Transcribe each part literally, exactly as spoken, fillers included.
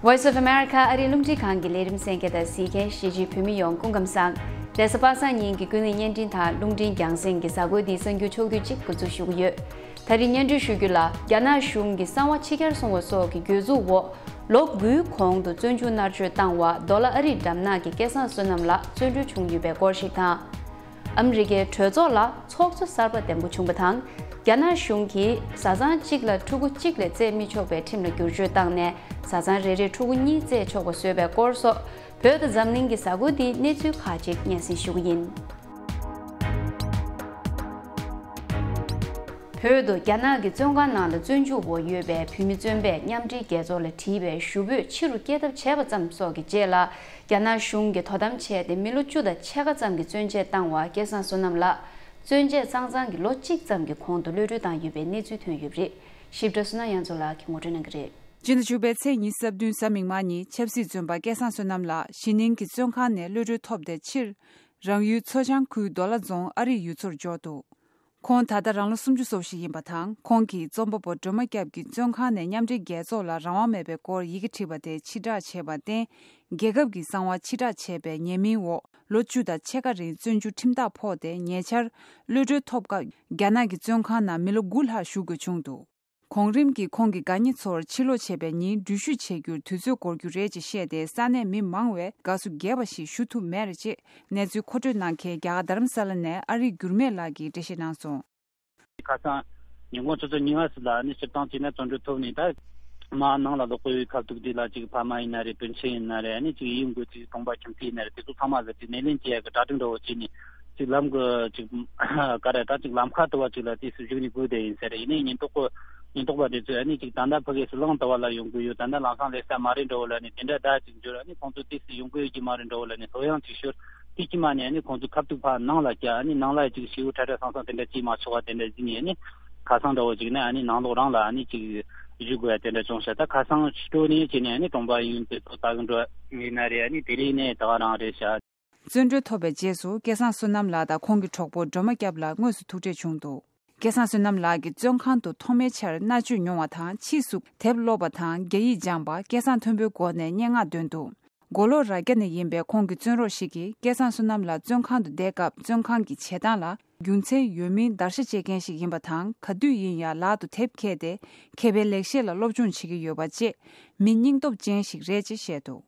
Voice of America ཨ་རིའི་རླུང་འཕྲིན་ཁང་གི་ལས་རིམ་གསན་མཁན་དང་གཟིགས་མཁན་གཞིས་བྱེས་བོད་མི་ཡོངས་སྐུ་ཁམས་བཟང་། རེས་གཟའ་པ་སངས་ཉིན་གྱི་ཀུན་གླེང་བརྙན་འཕྲིན་དང་རླུང་འཕྲིན་རྒྱང་སྲིང་གི་གཟའ་འཁོར་འདིའི་གསར་འགྱུར་ཕྱོགས་བསྡུས་གཅིག་འགོ་འཛུགས་ཞུ་གི་ཡོད། ད་རིང་སྙན་སྒྲོན་ཞུ་རྒྱུ་ལ། རྒྱ་ནག་གཞུང་གིས་གསང་བ་ཕྱི་གྱར་སོང་བ་སོགས་ཀྱི་གྱོད་འཛུགས་འོག་ལོ་དགུའི་གོང་དུ་བཙོན་འཇུག་མནར་གཅོད་བཏང་བ་མདོ་ལ་ཨ་རིའི་འགྲམ་ནག་གི་སྐལ་བཟང་བསོད་ནམས་ལགས་བཙོན་གྲོལ་བྱུང་ཡོད་པའི་སྐོར་ཞིག་དང་། ཨ་མི་རི་ཀའི་གྲོས་ཚོགས་ལ་ཚོགས་གཙོ་གསར་པ་འདེམས་བསྐོ་བྱུང་བ་དང་། རྒྱ་ནག་གཞུང་གིས་བཟའ་ཚང་གཅིག་ལ་ཕྲུ་གུ་གཅིག་ལས་བཙས་མི་ཆོག་པའི་ཁྲིམས་ལ་བསྒྱུར་བཅོས་བཏང་ནས། བཟའ་ཚང་རེ་རེར་ཕྲུ་གུ་གཉིས་བཙས་ཆོག་པ་བཟོས་པའི་སྐོར་སོགས། བོད་དང་འཛམ་གླིང་གི་གཟའ་འཁོར་འདིའི་གནས་ཚུལ་ཁག་ཅིག་སྙན་སེང་ཞུ་གི་ཡིན། བོད་དུ་རྒྱ་ནག་གི་བཙོན་ཁང་ནང་ལ་བཙོན་འཇུག་འོག་ཡོད་པའི་བོད་མི་བཙོན་པས་མཉམ་འབྲེལ་རྒྱལ་ཚོགས་ལ་བྲིས་པའི་ཞུ་འབོད་ཕྱི་རུ་སྐྱེལ་ཐབས་བྱས་པ་ཙམ་སོགས་ཀྱི་རྗེས་ལ། རྒྱ་ནག་གཞུང་གིས་དོ་དམ་བྱས་ཏེ། མི་ལོ་བཅུ་དང་ཕྱེད་ཀ་ཙམ་གྱི་བཙོན་འཇལ་བཏང་བ་སྐལ་བཟང་བསོད་ནམས་ལགས་བཙོན་འཇལ་ཙང་ཙང་གི་ལོ་གཅིག་ཙམ་གྱི་གོང་དུ་གློད་གྲོལ་བཏང་ཡོད་པའི་གནས་ཚུལ་ཐོན་ཡོད་པ་རེད། ཞིབ་ཕྲ་བསོད་ནམས་དབྱངས་མཚོ་ལགས་ཀྱིས་ངོ་སྤྲོད་གནང་གི་རེད། སྤྱི་ཟླ་བཅུ་པའི་ཚེས་ཉི་ཤུ་རྩ་བདུན་གཟའ་མིག་དམར་ཉིན་ཆབ་སྲིད་བཙོན་པ་སྐལ་བཟང་བསོད་ནམས་ལགས་ཞི་ནིང་གི་བཙོན་ཁང་ནས་གློད་གྲོལ་ཐོབ་སྟེ། ཕྱིར་རང་ཡུལ་མཚོ་བྱང་ཁུལ་མདོ་ལ་རྫོང་ཨ་རིའི་ཡུལ་ཚོར་འབྱོར་འདུག་ཁོང་ད་ལྟ་རང་ལོ་སུམ་ཅུ་སོ་བཞི་ཡིན་པ་དང་། ཁོང་གིས་རྩོམ་པ་པོ་སྒྲོལ་མ་སྐྱབས་ཀྱིས་བཙོན་ཁང་ནས་མཉམ་འབྲེལ་རྒྱལ་ཚོགས་ལ་རང་དབང་མེད་པའི་སྐོར་ཡི་གེ་བྲིས་པ་དེ་ཕྱིར་བསྒྲགས་བྱས་པར་བརྟེན། རྒྱལ་ཁབ་ཀྱི་གསང་བ་ཕྱིར་བསྒྲགས་བྱས་པའི་ཉེས་མིང་འོག་ལོ་བཅུ་དང་ཕྱེད་ཀ་རིང་བཙོན་འཇུག་ཁྲིམས་ཐག་ཕོག་སྟེ། ཉེ་ཆར་གློད་གྲོལ་ཐོབ་སྐབས། རྒྱ་ནག་གི་བཙོན་ཁང་ནང་མི་ལོ་དགུ་ལྷག་བཞུགས་དགོས་བྱུང་འདུག་གོང་རིམ་གྱིས་ཁོང་གི་དགའ་ཉེ་ཚོར་ཕྱིར་ལོག་བྱེད་པའི་ཉིན་འགྲུལ་བཞུད་བྱེད་རྒྱུར་དུས་ཚོད་འགོར་རྒྱུ་རེད་ཅེས་བཤད་དེ། ས་གནས་མི་མང་བས་དགའ་བསུ་རྒྱས་པ་ཞིག་ཞུ་ཐུབ་མེད་རེད་ཅེས་གནས་ཚུལ་མཁོ་སྤྲོད་གནང་མཁན་རྒྱ་གར་རྡ་རམ་ས་ལ་ནས་ཨ་རིག་འགྱུར་མེད་ལགས་ཀྱིས་འགྲེལ་བཤད་གནང་སོང་། ཁ་སང་ཉིན་གུང་ཆུ་ཚོད་ཉི་ཤུ་ལ་ནི་སྤྱིར་བཏང་བྱས་ན་བཙོན་གྲོལ་ཐོབ་ནས། ད་མ་ནང་ལ་ལོག་དགོས་པའི་ཁ་ཐུག་དེ་ལ་ཅིག་ཕ་མ་ཡིན་ན་རེད། སྤུན་མཆེད་ཡིན་ན་རེད། ཨ་ནི་ཅིག་ཡུལ་འགོ་ཅིག་གྲོང་པ་ཁྱིམ་མཚེས་ཡིན་ན་རེད། དེ་ཚོ་ཚང་མ་ལ་ཅིག་སྣེ་ལེན་བྱེད་ཡ་གི་གྲ་སྒྲིག་འདྲ་བོ་བྱས་ནས། ཅིག་ལམ་གི་ཅིག་ག་རེ་ད་ཅིག་ལམ་ཁ་དུ་བ་ཅིག་ལ་དུས་སུ་བཞུགས་ནས་སྒུག་བསྡད་ཡིན་ཟེར། ཡིན་ནའི་ཉེན་རྟོག་པ་ཉེན་རྟོག་པ་དེ་ཚོས་ཨ་ནི་ཅིག་ད་ལྟ་ཕ་གི་སི་ལང་ཏི་བ་ལ་ཡོང་གི་ཡོད། ད་ལྟ་ལམ་སང་སླེབས་ས་མ་རེད་འདྲ་བོ་ལ་ནི་དེ་འདྲ་ད་ཅིག་འབྱོར། ཨ་ནི་ཁོང་ཚོ་དུས་སུ་ཡོང་གི་ཡོད་ཀྱི་མ་རེད་འདྲ་བོ་ལ་ནི་ལྷོད་ཡངས་ཅིག་ཤོར། དེ་ཀྱི་མ་ནས་ཨ་ནི་ཁོང་ཚོ་ཁ་ཐུག་ཕར་ནང་ལ་བསྐྱལ། ཨ་ནི་ནང་ལ་ཅིག་ཤི་བོ་ཁྲ་ཁྲ་སང་སང་དེ་འདྲ་ཅིག་མ་ཆོག་པ་དེ་འདྲ་ཟིན་ནས། ཨ་ནི་ཁ་སང་འདྲ་བོ་ཅིག་ནས་ཨ་ནི་ནང་ལོགས་རང་ལ་ཨ་ནི་ཅིག་བཞུགས་དགོས་ཡ་དེ་འདྲ་བྱུང་ཤག་ད་ཁ་སང་ཕྱི་དྲོ་ནས་བྱས་ནས་ཨ་ནི་གྲོང་པ་ཡུལ་དེ་ཚོ་ད་གི་འགྲོ་ཡིན་ན་རེད། ཨ་ནི་དེ་རིང་ནས་ད་ག་རང་རེད་ཤག་བཙོན་གྲོལ་ཐོབ་པའི་རྗེས་སུ་སྐལ་བཟང་བསོད་ནམས་ལགས་དང་ཁོང་གི་གྲོགས་པོ་སྒྲོལ་མ་སྐྱབས་ལ་དངོས་སུ་ཐུག་འཕྲད་བྱུང་འདུག་སྐལ་བཟང་བསོད་ནམས་ལགས་ཀྱིས་བཙོན་ཁང་དུ་ཐོག་མའི་ཆར་མནར་གཅོད་མྱོང་བ་དང་། ཕྱིས་སུ་དེབ་ཀློག་པ་དང་། རྒྱ་ཡིག་སྦྱངས་པ། སྐལ་བཟང་མཐོན་པོའི་སྒོ་ནས་སྙན་ངག་འདོན་འདུག་མགོ་ལོག་རྭ་རྒྱ་ནས་ཡིན་པའི་ཁོང་གི་བཙོན་རོགས་ཤིག་གིས་སྐལ་བཟང་བསོད་ནམས་ལགས་བཙོན་ཁང་དུ་བསྡད་སྐབས། བཙོན་ཁང་གི་བྱེད་སྟངས་ལ་རྒྱུ་མཚན་ཡོད་མིན་བརྡར་ཤ་བཅད་མཁན་ཞིག་ཡིན་པ་དང་། ག་དུས་ཡིན་ཡང་ལག་ཏུ་དེབ་འཁྱེར་ཏེ་མཁས་པའི་ལེགས་བཤད་ལ་སློབ་སྦྱོང་བྱེད་ཀྱི་ཡོད་པ་བཅས་མི་སྙིང་སྟོབས་ཅན་ཞིག་རེད་ཅེས་བཤད་འདུག་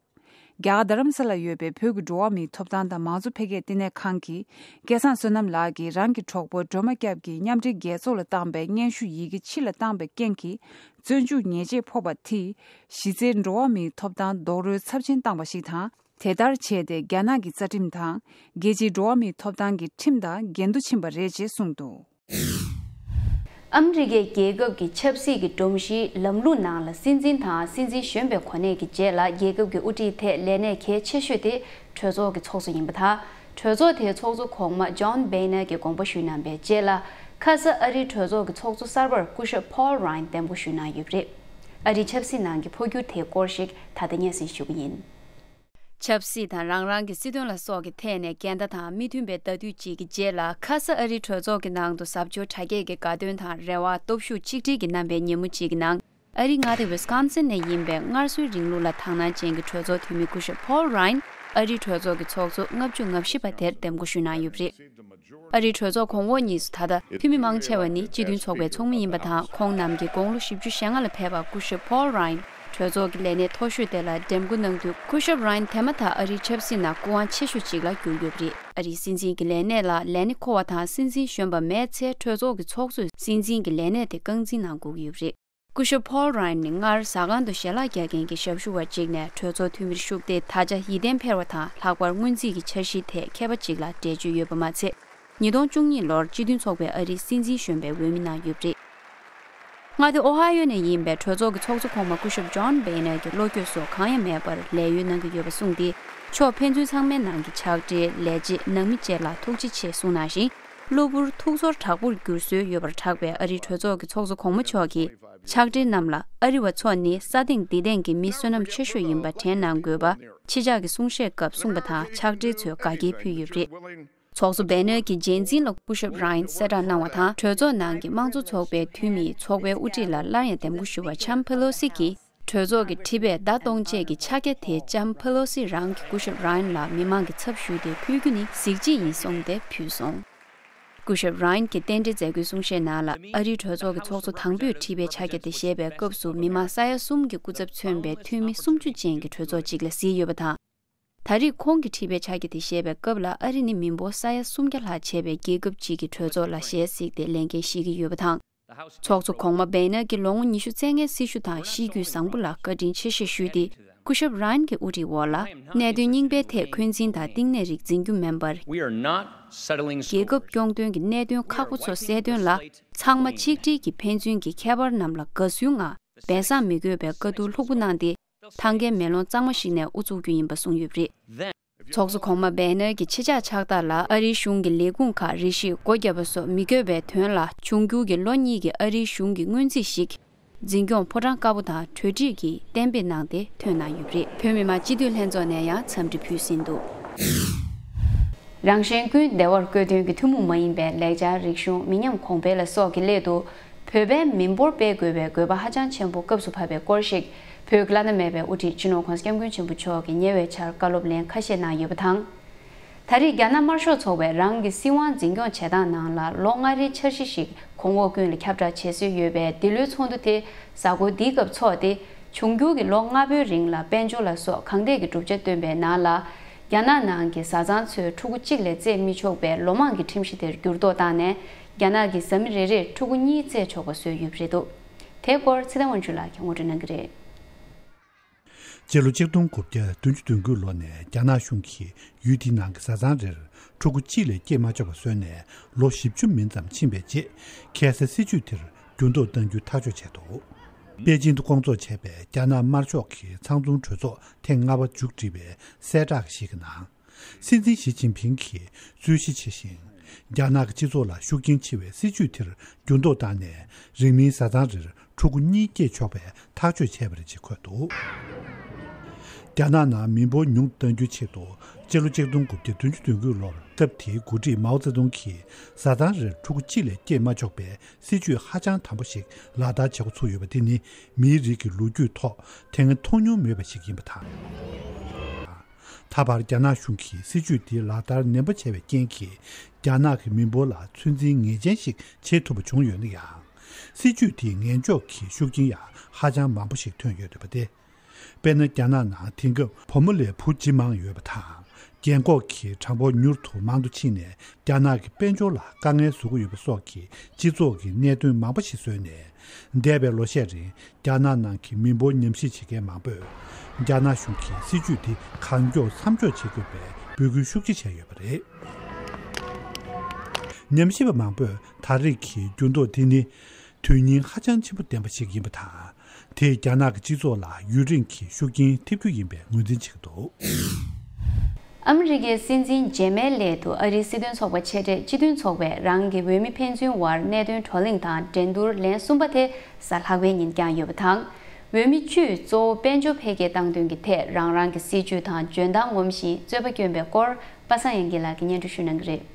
རྒྱ་གར་རྡ་རམ་ས་ལར་ཡོད་པའི་བོད་ཀྱི་འགྲོ་བ་མིའི་ཐོབ་ཐང་དང་མང་གཙོ་འཕེལ་རྒྱས་བསྟི་གནས་ཁང་གིས། སྐལ་བཟང་བསོད་ནམས་ལགས་ཀྱིས་རང་གི་གྲོགས་པོ་སྒྲོལ་མ་སྐྱབས་ཀྱིས་མཉམ་འབྲེལ་རྒྱལ་ཚོགས་ལ་བཏང་པའི་སྙན་ཞུ་ཡི་གེ་ཕྱི་ལ་བཏང་པའི་རྐྱེན་གྱིས། བཙོན་འཇུག་ཉེས་ཆད་ཕོག་པ་དེས། གཞི་རྩའི་འགྲོ་བ་མིའི་ཐོབ་ཐང་རྡོག་རོལ་ཚབས་ཆེན་བཏང་པ་ཞིག་དང་། དེ་ལྟར་བྱས་ཏེ། རྒྱ་ནག་གི་རྩ་ཁྲིམས་དང་། རྒྱལ་སྤྱིའི་འགྲོ་བ་མིའི་ཐོབ་ཐང་གི་ཁྲིམས་དང་འགལ་འདུ་ཕྱིན་པ་རེད་ཅེས་གསུངས་འདུག་ཨ་མི་རི་ཀའི་རྒྱལ་ཁབ་ཀྱི་ཆབ་སྲིད་ཀྱི་སྒྲོམ་གཞིའི་ལམ་ལུགས་ནང་ལ། སྲིད་འཛིན་དང་སྲིད་འཛིན་གཞོན་པའི་གོ་གནས་ཀྱི་རྗེས་ལ། རྒྱལ་ཁབ་ཀྱི་དབུ་ཁྲིད་ཐད་ལས་གནས་གལ་ཆེ་ཤོས་དེ་གྲོས་ཚོགས་ཀྱི་ཚོགས་གཙོ་ཡིན་པ་དང་། གྲོས་ཚོགས་དེའི་ཚོགས་གཙོ་གོང་མ་ཇོན་བྷེ་ནར་གྱིས་དགོངས་པ་ཞུས་གནང་པའི་རྗེས་ལ། ཁ་ས་ཨ་རིའི་གྲོས་ཚོགས་ཀྱི་ཚོགས་གཙོ་གསར་པར་སྐུ་ཞབས་ཕོལ་རཱན་འདེམས་བསྐོ་ཞུས་གནང་ཡོད་པ་རེད། ཨ་རིའི་ཆབ་སྲིད་ནང་གི་འཕོ་འགྱུར་དེའི་སྐོར་ཞིག་ད་ལྟ་སྙན་སེང་ཞུ་གི་ཡིན། ཆབ་སྲིད་དང་། རང་རང་གི་སྲིད་དོན་ལ་སོགས་ཀྱི་ཐད་ནས་འགལ་ཟླ་དང་མི་མཐུན་པའི་བརྡ་དོད་ཅིག་གི་རྗེས་ལ། ཁ་ས་ཨ་རིའི་གྲོས་ཚོགས་ཀྱི་ནང་དུ་གཟབ་མཆོར་དྲ་རྒྱའི་དགའ་སྟོན་དང་རེ་བ་སྟོབས་ཤུགས་ཆིག་སྒྲིལ་གྱིས་བསྣམས་པའི་ཉིན་མོ་ཅིག་གི་ནང་། ཨ་རིའི་མངའ་སྡེ་ཝི་སི་ཀོན་སིན་ནས་ཡིན་པའི་སྔར་སྲོལ་རིང་ལུགས་ལ་དག་སྣང་ཅན་གྱི་གྲོས་ཚོགས་འཐུས་མི་སྐུ་ཞབས་ཕོལ་རཱན་ཨ་རིའི་གྲོས་ཚོགས་ཀྱི་ཚོགས་གཙོ་ལྔ་བཅུ་ང་བཞི་པ་དེར་འདེམས་བསྐོ་ཞུས་གནང་ཡོད་པ་རེད། ཨ་རིའི་གྲོས་ཚོགས་གོང་འོག་གཉིས་སུ་ད་ལྟ་འཐུས་མི་མང་ཆེ་བ་ནི་སྤྱི་མཐུན་ཚོགས་པའི་ཚོགས་མི་ཡིན་པ་དང་། ཁོང་ནམ་མཁའི་དགུང་ལོ་བཞི་བཅུ་ཞེ་ལྔ་ལ་ཕེབས་པ་སྐུ་ཞབས་ཕོལ་རཱན་གྲོས་ཚོགས་ཀྱི་ལས་གནས་མཐོ་ཤོས་དེ་ལ་འདེམས་བསྐོ་གནང་དུས། སྐུ་ཞབས་རཱན་དེ་མ་ཐག་ཨ་རིའི་ཆབ་སྲིད་ནང་སྐུ་དབང་ཆེ་ཤོས་ཅིག་ལ་གྱུར་ཡོད་པ་རེད། ཨ་རིའི་སྲིད་འཛིན་གྱི་ལས་གནས་ལ་ལས་གནས་མཁོ་བ་དང་སྲིད་འཛིན་གཞོན་པ་མེད་ཚེ། གྲོས་ཚོགས་ཀྱི་ཚོགས་གཙོས་སྲིད་འཛིན་གྱི་ལས་གནས་དེ་རྐང་འཛིན་གནང་དགོས་ཀྱི་ཡོད་པ་རེད། སྐུ་ཞབས་ཕོལ་རཱན་ནི་སྔར་ཟ་ཁང་དུ་ཞལ་ལག་རྒྱག་མཁན་གྱི་ཞབས་ཞུ་བ་གཅིག་ནས་གྲོས་ཚོགས་འཐུས་མིར་ཞུགས་ཏེ། ད་ཆ་ཡིད་བརྟན་འཕེར་བ་དང་། ལྷག་པར་སྔོན་རྩིས་ཀྱི་འཆར་གཞིའི་ཐད་མཁས་པ་ཅིག་ལ་འགྲེལ་བརྗོད་ཡོད་པ་མ་ཚད། ཉིས་སྟོང་བཅུ་གཉིས་ལོར་སྤྱི་མཐུན་ཚོགས་པའི་ཨ་རིའི་སྲིད་འཛིན་གཞོན་པའི་འོས་མི་གནང་ཡོད་པ་རེད། མངའ་སྡེ་ཨོ་ཧ་ཡོ་ནས་ཡིན་པའི་གྲོས་ཚོགས་ཀྱི་ཚོགས་གཙོ་གོང་མ་སྐུ་ཞབས་ཇོན་བྷེ་ནར་གྱི་བློ་འགྱོད་སོགས་གང་ཡང་མེད་པར་ལས་གཡོལ་གནང་གི་ཡོད་པ་གསུངས་ཏེ། ཕྱོགས་ཕན་ཚུན་ཚང་མའི་ནང་གི་ཕྱག་སྦྲེལ། ལས་བྱེད། ནང་མི་བཅས་ལ་ཐུགས་རྗེ་ཆེ་གསུངས་གནང་ཞིང་། གློ་བུར་ཐུགས་ཚོར་དྲག་པོར་འགྱུར་སྲོལ་ཡོད་པར་གྲགས་པའི་ཨ་རིའི་གྲོས་ཚོགས་ཀྱི་ཚོགས་གཙོ་གོང་མ་མཆོག་གིས། ཕྱག་སྦྲེལ་རྣམས་ལ་ཨ་རི་བ་ཚོ་ནི་ས་སྟེང་འདི་སྟེང་གི་མི་བསོད་ནམས་ཆེ་ཤོས་ཡིན་པ་དྲན་གནང་དགོས་པ། ཕྱི་ཕྱོགས་ཀྱི་གསུང་བཤད་སྐབས་གསུངས་པ་དང་། ཕྱག་སྦྲེལ་ཚོས་དགའ་སྐྱེལ་ཕུལ་ཡོད་པ་རེད། ཚོགས་གཙོ་བྷེ་ནར་གྱིས་རྗེས་འཛིན་ལ་སྐུ་ཞབས་རཱན་གསལ་བསྒྲགས་གནང་བ་དང་། གྲོས་ཚོགས་ནང་གི་དམངས་གཙོ་ཚོགས་པའི་འཐུས་མིས་ཚོགས་པའི་དབུ་ཁྲིད་ལ་སླར་ཡང་འདེམས་བསྐོ་ཞུ་བར། ཆམ་ཕེ་ལོ་སི་གིས་ གྲོས་ཚོགས་ཀྱི་ཁྲི་པས་ཟླ་སྟོང་བཅས་ཀྱི་ཕྱག་རྒྱ་དེ་ལྕམ་ཕེ་ལོ་སི་རང་གི་སྐུ་ཞབས་ར་ཡན་ལ་མི་མང་གི་ཚབ་ཞུས་ཏེ་ཕུལ་རྒྱུ་ནི་གཟི་བརྗིད་ཡིན་གསུངས་ཏེ་ཕུལ་སོང་། སྐུ་ཞབས་ར་ཡན་གྱི་རྟེན་འབྲེལ་མཛད་སྒོའི་གསུང་བཤད་ནང་ལ། ཨ་རིའི་གྲོས་ཚོགས་ཀྱི་ཚོགས་གཙོ་དང་པོས་ཁྲི་པའི་ཕྱག་རྒྱ་དེ་བཞེས་པའི་སྐབས་སུ་མི་མང་ས་ཡ་གསུམ་གྱི་སྐུ་ཚབ་མཚོན་པའི་འཐུས་མི་སུམ་ཅུ་ཅན་གྱི་གྲོས་ཚོགས་གཅིག་ལ་གཟིགས་ཡོད་པ་དང་། ད་རེས་ཁོང་གི་ཁྲི་པའི་ཕྱག་རྒྱ་དེ་བཞེས་པའི་སྐབས་ལ། ཨ་རི་ནི་མི་འབོར་ས་ཡ་སུམ་བརྒྱ་ལྷག་བྱས་པའི་རྒྱལ་ཁབ་ཅིག་གི་གྲོས་ཚོགས་ལ་ཞལ་གཟིགས་ཏེ་ལས་འགན་བཞེས་ཀྱི་ཡོད་པ་དང་། ཚོགས་གཙོ་གོང་མ་བེ་ནར་གྱིས་ལོ་ངོ་ཉི་ཤུ་རྩ་ལྔའི་སྲི་ཞུ་དང་གཤིས་རྒྱུད་བཟང་པོ་ལ་བཀའ་དྲིན་ཆེ་ཞེས་ཞུས་ཏེ། སྐུ་ཞབས་ར་ཡན་གྱི་དབུ་ཁྲིད་འོག་ལ་གནད་དོན་རྙིང་པའི་ཐད་འཁོན་འཛིན་དང་གཏིང་ནས་རིགས་འཛིན་རྒྱུ་མིན་པར། We are not settling score. རྒྱལ་ཁབ་སྐྱོང་དོན་གྱི་གནད་དོན་ཁག་པོ་ཚོ་སེལ་དོན་ལ། ཚང་མ་ཆིག་སྒྲིལ་གྱིས་ཕན་ཚུན་གྱི་ཁྱད་པར་རྣམས་ལ་དགའ་བསུའི་ངང་སྦས་གསང་མི་དགོས་པའི་བཀའ་བསྡུར་ལྷུག་པོ་གནང་སྟེ། ཐང་གའི་མེ་ལོང་གཙང་མ་ཞིག་ནས་དབུ་བཙུགས་རྒྱུ་ཡིན་པ་གསུངས་ཡོད་པ་རེད། ཚོགས་གཙོ་གོང་མ་བེ་ནར་གྱི་ཆེད་ཕྱག་ཕྱག་རྟགས་ལ། ཨ་རིའི་གཞུང་གི་ལས་ཁུངས་ཁག་རེ་ཞིག་སྒོ་བརྒྱབ་པ་སོགས་མི་དགོས་པའི་དོན་ལ། འབྱུང་འགྱུར་གྱི་ལོ་གཉིས་ཀྱི་ཨ་རིའི་གཞུང་གི་སྔོན་རྩིས་ཤིག་འཛིན་སྐྱོང་ཕོ་བྲང་དཀར་པོ་དང་གྲོས་འདྲིས་ཀྱིས་གཏན་འབེབས་གནང་སྟེ་ཐོན་གནང་ཡོད་པ་རེད། བོད་མི་མང་སྤྱི་འཐུས་ལྷན་ཚོགས་ནས་ཡང་འཚམས་འདྲི་ཕུལ་ཟིན་འདུག་རང་གཞན་ཀུན་བདེ་བར་བཀོད་དོན་གྱི་ཐུན་མོང་མ་ཡིན་པའི་ལེགས་སྦྱར་རིག་གཞུང་མི་ཉམས་གོང་འཕེལ་ལ་སོགས་ཀྱི་སླད་དུ། བོད་པའི་མི་འབོར་སྤེལ་དགོས་པའི་དགོས་པ་ཧ་ཅང་ཆེན་པོ་སྐབས་སུ་བབས་པའི་སྐོར་ཞིག་བོད་ཀྱི་བླ་ན་མེད་པའི་དབུ་ཁྲིད་སྤྱི་ནོར་༧གོང་ས་༧སྐྱབས་མགོན་ཆེན་པོ་མཆོག་གིས་ཉེ་བའི་ཆར་བཀའ་སློབ་ལན་ཁ་ཤས་གནང་ཡོད་པ་དང་། ད་རེས་རྒྱ་ནག་དམར་ཤོག་ཚོགས་པས་རང་གི་སྲིད་དབང་འཛིན་སྐྱོང་བྱེད་སྟངས་ནང་ལ་ལོ་ལྔ་རེའི་འཆར་གཞི་ཞིག་གོང་འོག་ཀུན་ལ་ཁྱབ་བསྒྲགས་བྱེད་སྲོལ་ཡོད་པས། འདི་ལོའི་ཚོགས་འདུ་དེ་གཟའ་འཁོར་འདིའི་སྐབས་འཚོགས་ཏེ། འབྱུང་འགྱུར་གྱི་ལོ་ལྔ་པོའི་རིང་ལ་དཔལ་འབྱོར་ལ་སོགས་གང་ཐད་ཀྱི་གྲུབ་ཆ་བཏོན་པའི་ནང་ལ། རྒྱ་ནག་ནང་གི་བཟའ་ཚང་ཚོས་ཕྲུ་གུ་གཅིག་ལས་བཙས་མི་ཆོག་པའི་ལོ་མང་གི་ཁྲིམས་གཞི་དེར་འགྱུར་ལྡོག་བཏང་ནས། རྒྱ་ནག་གི་བཟའ་མི་རེ་རེར་ཕྲུ་གུ་གཉིས་བཙས་ཆོག་པ་བཟོས་ཡོད་པ་རེད་འདུག་དེའི་སྐོར་ཚེ་བརྟན་དབང་ཕྱུག་ལགས་ཀྱིས་ངོ་སྤྲོད་གནང་གི་རེད། སྤྱི་ལོ་ཆིག་སྟོང་དགུ་བརྒྱ་བདུན་ཅུ་དོན་དགུ་ལོ་ནས་རྒྱ་ནག་གཞུང་གིས་ཡུལ་དེའི་ནང་གི་བཟའ་ཚང་རེར་ཕྲུ་གུ་གཅིག་ལས་སྐྱེས་མ་ཆོག་པ་བཟོས་ནས་ལོ་བཞི་བཅུ་མིན་ཙམ་ཕྱིན་པའི་རྗེས། ཁ་སང་སྲིད་ཇུས་དེར་འགྱུར་ལྡོག་གཏང་རྒྱུ་ཐག་གཅོད་བྱས་འདུག་པེ་ཅིང་དུ་སྐོང་ཚོགས་བྱས་པའི་རྒྱ་ནག་དམར་ཤོག་གི་ཚང་འཛོམས་གྲོས་ཚོགས་ཐེངས་ལྔ་པ་མཇུག་སྒྲིལ་བའི་གསལ་བསྒྲགས་ཤིག་གི་ནང་། སྲིད་འཛིན་ཞི་ཅིན་ཕིང་གིས་རྩོད་གཞི་ཆེ་ཞིང་། རྒྱ་ནག་གི་སྤྱི་ཚོགས་ལ་ཤུགས་རྐྱེན་ཆེ་བའི་སྲིད་ཇུས་དེར་འགྱུར་ལྡོག་བཏང་ནས། རིང་མིན་བཟའ་ཚང་རེར་ཕྲུ་གུ་གཉིས་སྐྱེས་ཆོག་པའི་ཐག་གཅོད་བྱས་པ་རེད་ཅེས་འཁོད་འདུག་རྒྱ་ནག་ནང་མི་འབོར་ཉུང་དུ་གཏང་རྒྱུའི་ཆེད་དུ། སྤྱི་ལོ་ཆིག་སྟོང་དགུ་བརྒྱ་བདུན་ཅུ་དོན་དགུ་ལོར་སྟབས་དེའི་འགོ་ཁྲིད་མའོ་ཙེ་ཏུང་གིས་བཟའ་ཚང་རེར་ཕྲུ་གུ་གཅིག་ལས་སྐྱེས་མ་ཆོག་པའི་སྲིད་ཇུས་ཧ་ཅང་དམ་པོ་ཞིག་ལག་བསྟར་བྱེད་འགོ་ཚུགས་ཡོད་པ་དེ་ནི། མིའི་རིགས་ཀྱི་ལོ་རྒྱུས་ཐོག་དེ་སྔ་མཐོང་མྱོང་མེད་པ་ཞིག་ཡིན་པ་དང་། ད་བར་རྒྱ་ནག་གཞུང་གིས་སྲིད་ཇུས་འདི་ལག་བསྟར་ནན་པོ་བྱས་པའི་རྐྱེན་གྱིས། རྒྱ་ནག་གི་མི་འབོར་ལ་ཚོད་འཛིན་ངེས་ཅན་ཞིག་བྱེད་ཐུབ་པ་བྱུང་ཡོད་ན་ཡང་། སྲིད་ཇུས་དེའི་ངན་ཕྱོགས་ཀྱི་ཤུགས་རྐྱེན་ཡང་ཧ་ཅང་མང་པོ་ཞིག་ཐོན་ཡོད་འདུག་པ་སྟེ། དཔེར་ན། རྒྱ་ནག་ནང་དེང་སྐབས་བུ་མོ་ལས་བུ་ཇེ་མང་ཡོད་པ་དང་། རྒན་འཁོགས་ཀྱི་གྲངས་འབོར་མྱུར་དུ་མང་དུ་ཕྱིན་ནས། རྒྱ་ནག་གི་དཔལ་འབྱོར་ལ་དཀའ་ངལ་བཟོ་གི་ཡོད་པ་སོགས་ཀྱི་སྤྱི་ཚོགས་ཀྱི་གནད་དོན་མང་པོ་ཞིག་བཟོས་ནས། འདས་པའི་ལོ་ཤས་རིང་རྒྱ་ནག་ནང་གི་མི་འབོར་ཉམས་ཞིབ་བྱེད་མཁན་མང་པོས། རྒྱ་ནག་གཞུང་གིས་སྲིད་ཇུས་འདི་གང་མགྱོགས་མཚམས་འཇོག་བྱེད་དགོས་པའི་འབོད་སྐུལ་ཤུགས་ཆེ་བྱས་ཡོད་པ་རེད། ཉམས་ཞིབ་པ་མང་པོས་ད་རེས་ཀྱི་འགྱུར་ལྡོག་དེ་ནི་དོན་སྙིང་ཧ་ཅང་ཆེན་པོ་ལྡན་པ་ཞིག་ཡིན་པ་དང་། དེས་རྒྱ་ནག་གི་སྤྱི་ཚོགས་ལ་ཡུན་རིང་གི་ཤུགས་རྐྱེན་ཐེབས་རྒྱུ་ཡིན་པའི་ངོས་འཛིན་བྱེད་ཀྱི་འདུག་ཨ་མི་རི་ཀའི་སྲིད་འཛིན་རྗེས་མའི་སླད་དུ་ཨ་རིའི་སྲིད་དོན་ཚོགས་པ་ཆེ་གྲས་སྤྱི་མཐུན་ཚོགས་པས་རང་གི་འོས་མི་ཕན་ཚུན་དབར་གནད་དོན་བགྲོ་གླེང་དང་འགྲན་བསྡུར་ལན་གསུམ་པ་དེ་གཟའ་ལྷག་པའི་ཉིན་བསྐྱངས་ཡོད་པ་དང་། འོས་མི་བཅུས་གཙོ་བོ་དཔལ་འབྱོར་འཕེལ་རྒྱས་གཏང་དོན་གྱི་ཐད་རང་རང་གི་སྲིད་ཇུས་དང་འཇོན་ཐང་ངོམ་བཞིན་རྩོད་པ་བསྐྱོན་པའི་སྐོར། པ་སངས་དབྱངས་སྐྱིད་ལགས་ཀྱིས་སྙན་སྒྲོན་ཞུ་གནང་གི་རེད།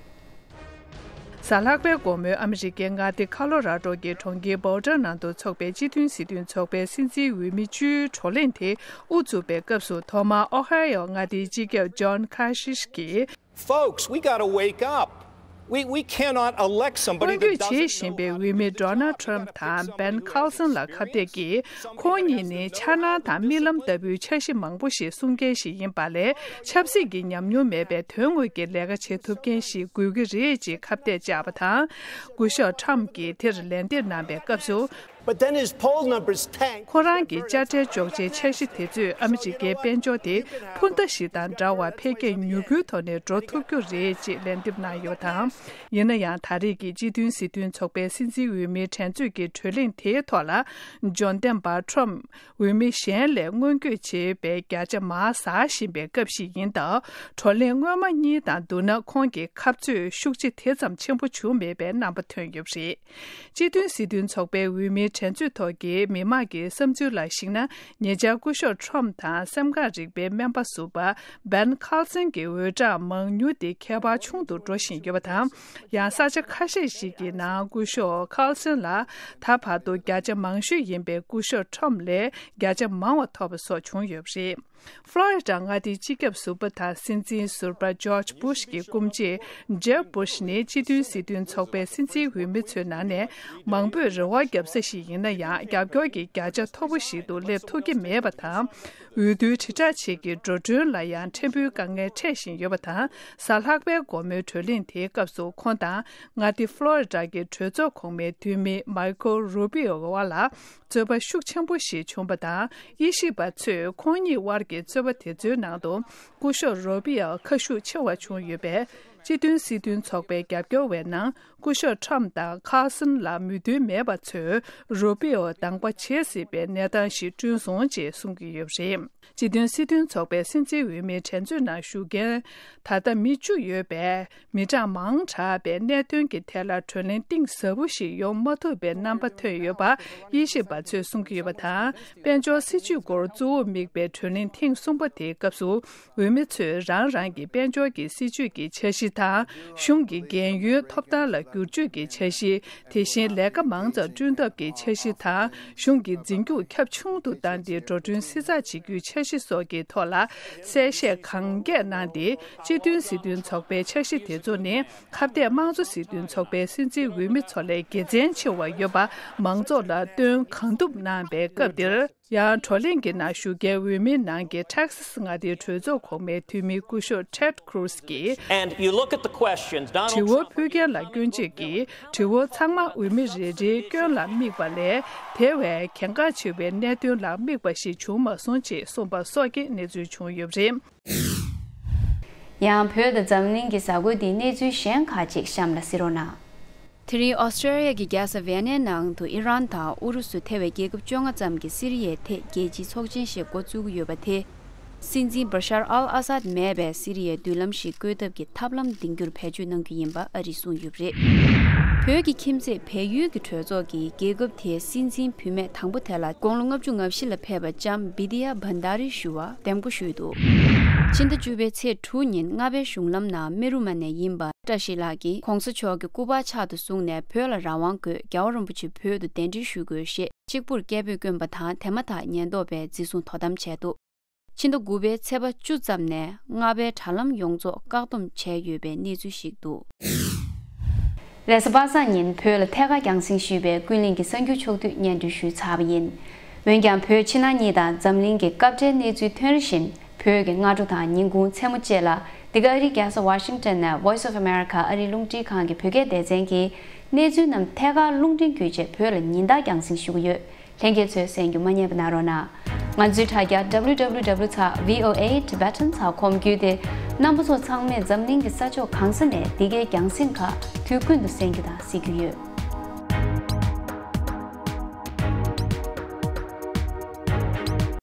གཟའ་ལྷག་པའི་དགོང་མོའི་ཨ་མི་རི་ཀའི་མངའ་སྡེ་ཁ་ལོ་ར་ཌོ་གི་གྲོང་ཁྱེར་བྷོ་ལ་ཌར་ནང་དུ་འཚོགས་པའི་སྤྱི་མཐུན་སྲིད་དོན་ཚོགས་པའི་སྲིད་འཛིན་འོས་མི་བཅུའི་བགྲོ་གླེང་དེ་དབུ་བཙུགས་པའི་སྐབས་སུ། ཐོག་མར་ཨོ་ཧའེ་ཡོ་མངའ་སྡེའི་སྤྱི་ཁྱབ་ཇོན་ཁ་ཤིས་ཀྱིས། Folks, we gotta wake up. We, we cannot elect somebody སྔོན་that སྐྱོད་བྱེད་doesn't བཞིན་པའི་འོས་མི་ཌོ་ནལ་ཁྲམ་དང་བན་ཁར་སན་ལ་ཁ་གཏད་ཀྱིས། ཁོང་གཉིས་ནི་འཆར་སྣང་དང་རྨི་ལམ་ལྟ་བུའི་འཆར་གཞི་མང་པོ་ཞིག་གསུང་མཁན་ཞིག་ཡིན་པ་ལས། ཆབ་སྲིད་ཀྱི་ཉམས་མྱོང་མེད་པའི་དོན་དངོས་ཀྱི་ལས་ཀ་བྱེད་ཐུབ་མཁན་ཞིག་དགོས་ཀྱི་རེད་ཅེས་ཁ་གཏད་བཅག་པ་དང་། སྐུ་ཞབས་ཁྲམ་གྱིས་དེར་ལན་འདེབས་གནང་བའི་སྐབས་སུ། But then his poll numbers tank. ཁོ་རང་གི་དཔྱ་ཁྲལ་གཅོག་ཆའི་འཆར་གཞི་དེ་ཚོས་ཨ་མི་རི་ཀའི་དཔལ་འབྱོར་དེ་འཕུར་མདའ་ཞིག་དང་འདྲ་བར་འཕེལ་རྒྱས་མྱུར་པོའི་ཐོག་ནས་འགྲོ་ཐུབ་རྒྱུ་རེད་ཅེས་ལན་འདེབས་གནང་ཡོད་པ་དང་། ཡིན་ན་ཡང་། ད་རེས་ཀྱི་སྤྱི་མཐུན་སྲིད་དོན་ཚོགས་པའི་སྲིད་འཛིན་འོས་མིའི་འགྲན་རྩོད་ཀྱི་བགྲོ་གླེང་དེའི་ཐོག་ལ། འབྱོར་ལྡན་པ་ཁྲོམ་འོས་མི་གཞན་ལས་སྔོན་སྐྱོད་བྱེད་པའི་བརྒྱ་ཆ་མར་ཟག་བཞིན་པའི་སྐབས་ཤིག་ཡིན་སྟབས། བགྲོ་གླེང་སྔོན་མ་གཉིས་དང་བསྡུར་ན། ཁོང་གི་ཁ་རྩོད་ཤུགས་ཆེ་དེ་ཙམ་ཆེན་པོ་བྱུང་མེད་པའི་རྣམ་པ་ཐོན་ཡོད་པ་རེད། སྤྱི་མཐུན་སྲིད་དོན་ཚོགས་པའི་འོས་མིའི་ དྲན་གསོའི་ཐོག་གི་མི་མང་གི་བསམ་ཚུལ་ལ་གཞིགས་ན། ཉེ་ཆར་སྐུ་ཞབས་ཁྲོམ་དང་སེམས་ཁམས་རིག་པའི་སྨན་པ་ཟུར་པ་བན་ཁཱར་སན་གྱི་འུར་སྒྲགས་མང་ཉུང་དེ་ཁྱད་པར་ཆུང་དུ་འགྲོ་བཞིན་ཡོད་པ་དང་། ཡང་ས་ཆ་ཁ་ཤས་ཤིག་གི་ནང་སྐུ་ཞབས་ཁཱར་སན་ལ་ད་བར་དུ་བརྒྱ་ཆ་མང་ཤོས་ཡིན་པའི་སྐུ་ཞབས་ཁྲོམ་ལས་བརྒྱ་ཆ་མང་བ་ཐོབ་པ་སོགས་བྱུང་ཡོད་པ་རེད། ཕློ་རི་ཌ་མངའ་སྡེའི་སྤྱི་ཁྱབ་ཟུར་པ་དང་སྲིད་འཛིན་ཟུར་པ་ཇོརྗ་བྷུཤ་གི་སྐུ་མཆེད་ཇེབ་བྷུཤ་ནི་སྤྱི་མཐུན་སྲིད་དོན་ཚོགས་པའི་སྲིད་འཛིན་འོས་མི་ཚོའི་ནང་ནས་མང་པོས་རེ་བ་བརྒྱབ་ས་ཞིག་ཡིན་ན་ཡང་། རྒྱབ་སྐྱོར་གྱི་བརྒྱ་ཆ་མཐོ་པོ་ཞིག་ཏུ་སླེབས་ཐུབ་ཀྱི་མེད་པ་དང་། འོས་བསྡུའི་དྲིལ་བསྒྲགས་ཆེད་ཀྱི་འགྲོ་གྲོན་ལ་ཡང་ཕྲན་བུའི་དཀའ་ངལ་འཕྲད་བཞིན་ཡོད་པ་དང་། གཟའ་ལྷག་པའི་དགོང་མོའི་བགྲོ་གླེང་དེའི་སྐབས་སུ། ཁོང་དང་མངའ་སྡེ་ཕློ་རི་ཌ་གི་གྲོས་ཚོགས་གོང་མའི་འཐུས་མི་མའི་ཁལ་རུ་པི་ཨོ་བར་ལ་རྩོད་པ་ཤུགས་ཆེན་པོ་ཞིག་བྱུང་བ་དང་། དབྱེ་ཞིབ་པ་ཚོས་ཁོང་གཉིས་དབར་གྱི་རྩོད་པ་དེ་ཚོའི་ནང་དུ་སྐུ་ཞབས་རུ་པི་ཨོ་ཁ་ཤུགས་ཆེ་བ་བྱུང་ཡོད་པས། སྤྱི་མཐུན་སྲིད་དོན་ཚོགས་པའི་རྒྱབ་སྐྱོར་བའི་ནང་སྐུ་ཞབས་ཁྲམ་དང་ཁར་སན་ལ་མོས་མཐུན་མེད་པ་ཚོས་རུ་པི་ཨོ་གདམ་པ་བྱེད་སྲིད་པའི་གནས་སྟངས་ཤིག་བསྐྲུན་སོང་ཅེས་གསུང་གི་ཡོད་པ་རེད། སྤྱི་མཐུན་སྲིད་དོན་ཚོགས་པའི་སྲིད་འཛིན་འོས་མིའི་འགྲན་རྩོད་ནང་ཞུགས་མཁན་ད་ལྟ་མི་བཅུ་ཡོད་པའི་མི་གྲངས་མང་དྲགས་པའི་གནད་དོན་གྱི་ཐད་ལ་བགྲོ་གླེང་གཏིང་ཟབ་པོ་ཞིག་ཡོང་མ་ཐུབ་པའི་རྣམ་པ་ཐོན་ཡོད་པ་དབྱེ་ཞིབ་པ་ཚོས་གསུང་གི་ཡོད་པ་དང་། དཔལ་འབྱོར་སྲིད་ཇུས་སྐོར་གཙོ་བོར་དམིགས་པའི་བགྲོ་གླེང་ཐེངས་གསུམ་པ་དེའི་སྐབས་སུ། འོས་མི་ཚོས་རང་རང་གི་དཔལ་འབྱོར་གྱི་སྲིད་ཇུས་ཀྱི་འཆར་གཞི་དང་། གཞུང་གི་རྒན་ཡོལ་ཐོབ་ཐང་ལ་བསྒྱུར་བཅོས་ཀྱི་འཆར་གཞི། དེ་བཞིན་ལས་ཀ་མང་ཙམ་བསྐྲུན་ཐབས་ཀྱི་འཆར་གཞི་དང་། གཞུང་གི་འཛིན་སྐྱོང་ཁྱབ་ཆུང་དུ་བཏང་སྟེ་འགྲོ་གྲོན་བསྲི་ཚགས་བྱེད་རྒྱུའི་འཆར་གཞི་སོགས་ཀྱི་ཐོག་ལ་གསལ་བཤད་གང་རྒྱས་གནང་སྟེ། སྤྱི་མཐུན་སྲིད་དོན་ཚོགས་པའི་འཆར་གཞི་དེ་ཚོ་ནི་ཁ་གཏད་དམངས་གཙོ་སྲིད་དོན་ཚོགས་པའི་སྲིད་འཛིན་འོས་མི་ཚོ་ལས་དགེ་མཚན་ཆེ་བ་ཡོད་པ་མང་ཚོགས་ལ་སྟོན་གང་ཐུབ་གནང་པའི་སྐབས་འདིར། ཡང་བགྲོ་གླེང་གི་ནང་ཞུགས་མཁན་འོས་མིའི་ནང་གི་ཊེག་སཱས་མངའ་སྡེའི་གྲོས་ཚོགས་གོང་མའི་འཐུས་མི་སྐུ་ཞབས་ཊེཌ་ཁུ་རུ་སི་གིས། And you look at the questions, Donald དྲི་བ་Trump ཕུལ་མཁན་ལ་སྐྱོན་བརྗོད་ཀྱིས་དྲི་བ་ཚང་མ་འོས་མི་རེ་རེའི་སྐྱོན་ལ་དམིགས་པ་ལས། དེ་བས་གལ་འགངས་ཆེ་བའི་གནད་དོན་ལ་དམིགས་པ་ཞིག་བྱུང་མ་སོང་ཅེས་གསུངས་པ་སོགས་ཀྱི་གནས་ཚུལ་བྱུང་ཡོད་པ་རེད། ཡང་བོད་དང་འཛམ་གླིང་གི་གཟའ་འཁོར་འདིའི་གནས་ཚུལ་གཞན་ཁག་ཅིག་གཤམ་ལ་གཟིགས་རོགས་གནང་། དེ་རིང་ཨོ་སི་ཀྲེ་ལི་ཡ་གི་རྒྱལ་ས་ཝེ་ནའི་ནང་དུ་ཨི་རན་དང་ཨུ་རུ་སུ་ཐེ་བའི་རྒྱལ་ཁབ་བཅོ་ལྔ་ཙམ་གྱིས་སི་རི་ཡའི་ཐད་རྒྱལ་སྤྱིའི་ཚོགས་ཆེན་ཞིག་འགོ་བཙུགས་ཀྱི་ཡོད་པ་དེ། སྲིད་འཛིན་བ་ཤར་ཨལ་ཨ་སཱད་མེད་པའི་སི་རི་ཡའི་མདུན་ལམ་ཞིག་བཀོད་ཐབས་ཀྱི་ཐབས་ལམ་འདིང་རྒྱུར་བེད་སྤྱོད་གནང་རྒྱུ་ཡིན་པ་ཨ་རིས་གསུངས་ཡོད་པ་རེད། བོད་ཀྱི་ཁྱིམ་མཚེས་བལ་ཡུལ་གྱི་གྲོས་ཚོགས་ཀྱིས་རྒྱལ་ཁབ་དེའི་སྲིད་འཛིན་བུད་མེད་དང་པོ་དེ་ལ་དགུང་ལོ་ལྔ་བཅུ་ང་བཞི་ལ་ཕེབས་པ་ལྕམ་བི་དི་ཡ་བྷན་དཱ་རི་ཞུ་བར་འདེམས་བསྐོ་ཞུས་འདུག་ཕྱི་ཟླ་བཅུ་པའི་ཚེས་དྲུག་ཉིན་རྔ་པའི་གཞུང་ལམ་ནང་རྨེ་རུ་མ་ནས་ཡིན་པ། བཀྲ་ཤིས་ལགས་ཀྱིས་གོང་ས་མཆོག་གི་སྐུ་པར་ཕྱག་ཏུ་བཟུང་ནས་བོད་ལ་རང་དབང་དགོས། རྒྱལ་བ་རིན་པོ་ཆེ་བོད་དུ་གདན་འདྲེན་ཞུ་དགོས་ཞེས་གཅིག་པུར་སྐད་འབོད་བསྐྱོན་པ་དང་། དེ་མ་ཐག་ཉེན་རྟོག་པས་འཛིན་བཟུང་དོ་དམ་བྱས་འདུག་ཕྱི་ཟླ་དགུ་པའི་ཚེས་པ་བཅུ་ཙམ་ནས་རྔ་པའི་དྲ་ལམ་ཡོངས་རྫོགས་བཀག་སྡོམ་བྱས་ཡོད་པའི་གནས་ཚུལ་ཞིག་འདུག་རེས་གཟའ་པ་སངས་ཉིན་བོད་ལ་ཐད་ཀར་རྒྱང་སྲིང་ཞུས་པའི་ཀུན་གླེང་གི་གསར་འགྱུར་ཕྱོགས་བསྡུས་སྙན་སྒྲོན་ཞུས་ཚར་བ་ཡིན། འོན་ཀྱང་བོད་ཕྱི་ནང་གཉིས་དང་འཛམ་གླིང་གི་སྐབས་འབྲེལ་གནས་ཚུལ་ཐོན་རེ་བཞིན། བོད་ཀྱི་སྔ་དྲོ་དང་ཉིན་གུང་མཚན་མོ་བཅས་ལ། འདི་ག་ཨ་རིའི་རྒྱལ་ས་ཝ་ཤིང་ཊོན་ནས་Voice of America ཨ་རིའི་རླུང་འཕྲིན་ཁང་གི་བོད་སྐད་སྡེ་ཚན་གྱིས། གནས་ཚུལ་རྣམས་ཐད་ཀར་རླུང་འཕྲིན་བརྒྱུད་བཅས་བོད་ལ་ཉིན་ལྟར་རྒྱང་སྲིང་ཞུ་གི་ཡོད། ལྷན་རྒྱས་ཚོས་གསན་རྒྱུ་མ་བསྙེལ་བ་གནང་རོགས་གནང་། ང་ཚོའི་དྲ་རྒྱ་W W W dot V O A Tibetan dot com བརྒྱུད་དེ། རྣམ་པ་ཚོ་ཚང་མས་འཛམ་གླིང་གི་ས་ཕྱོགས་གང་ས་ནས་འདི་གའི་རྒྱང་སྲིང་ཁག་དུས་ཀུན་ཏུ་གསན་རྒྱུ་དང་གཟིགས་རྒྱུ་ཡོད།